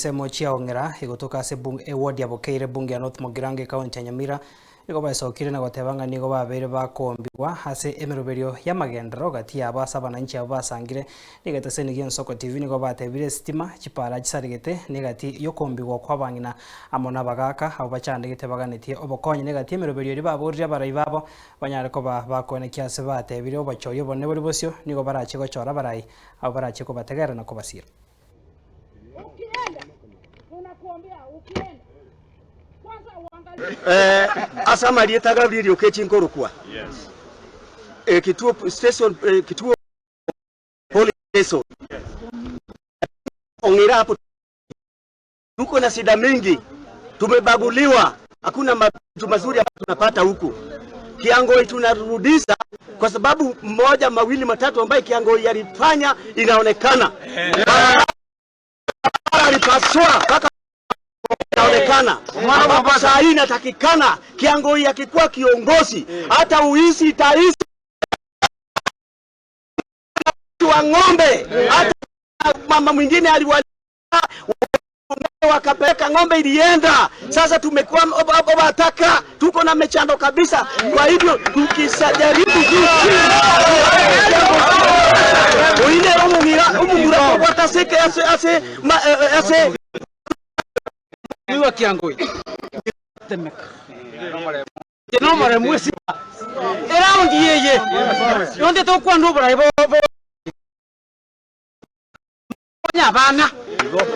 Ensemo chiaong'era egotoka ase eward ya Bokeire ebunge ya North Mugirango ekaunti ya Nyamira nigo baesokire na goteba ng'a nigo babeire bakoombigwa ase emeroberio y'amagenderero gati yabo ase abananchi abwo basangire negeteseni gi'Ensoko TV nigo batebire esitima chipara chisaregete negati y'okoombigwa kw'abang'ina amo nabagaka abwo bachandegete baganetie obokonyi negati y'emeroberio eria baborire abarai babo banyare koba bakoenekia ase batebire obochori obonene bore bosio nigo barache gochora abarai abwo barache kobategerera na kobasira. Eh, ase amarieta Gabriel Okechi nkorokwa eh, kituo station eh, kituo police station Ong'ira hapo tuko na shida mingi, tumebaguliwa, hakuna matu mazuri ambayo tunapata huku. Kiangoi tunarudisha kwa sababu mmoja mawili matatu ambaye Kiangoi alifanya inaonekana Barabara alipasua mpaka inaonekana ambapo saa hii inatakikana Kiangoi akikuwa kiongozi hata uizi itaisha wa ng'ombe hata mama mwingine aliwa wakapeleka ng'ombe ilienda. Sasa tumekuwa obataka, tuko na mechando kabisa. Kwa hivyo tukisajaribu juu chini oine omumira omumura obataseke ase ase ma- eh, eh, ase Niwa Kiangoi. Temeka. Nomoremu esiba. Eraundi eye. Yonde tokwanda oborai bo bo Konya abana,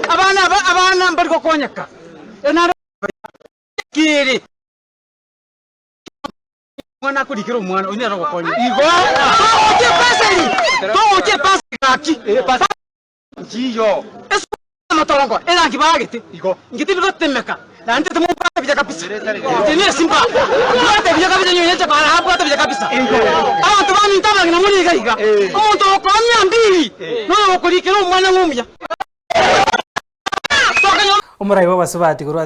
abana aba abana mbari gokonyeka. Enaro kiri omwana akorikera omwana oyo nere ogokonya. Igo togochia epaseri, togochia epaseri gaki. Nchiyo. Amatongo erangi baagete igo inche tindi gotemeka naende timobwate buya kabisa. Inche nesimba mbwate buya kabisa nyonye bara abwate buya kabisa. Abanto baminto abang'ina more iga iga omonto ogokoa mia mbili noyo ogokorikera omwana ng'a omuya. Omorai bw'abasubati korwa.